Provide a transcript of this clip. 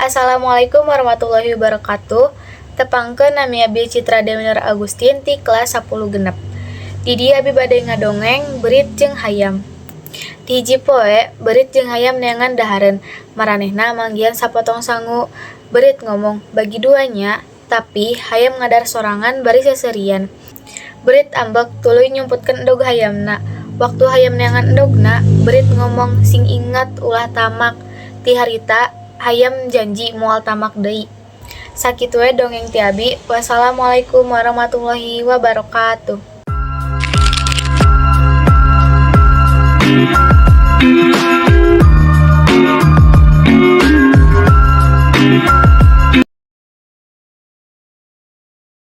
Assalamualaikum warahmatullahi wabarakatuh. Tepangkeun, nami abi Citra Dewi Nur Agustin ti kelas 10 genep. Di dieu abi bade ngadongeng Beurit jeung Hayam. Di hiji poe, Beurit jeung Hayam neangan dahareun. Maranehna manggihan sapotong sangu. Beurit ngomong, "Bagi dua nya," tapi Hayam ngadahar sorangan bari seuseurian. Beurit ambek, tuluy nyumputkeun endog hayamna. Waktu Hayam neangan endogna, Beurit ngomong, "Sing inget, ulah tamak." Ti harita Hayam janji moal tamak deui. Sakitu we dongeng ti abi. Wassalamualaikum warahmatullahi wabarakatuh.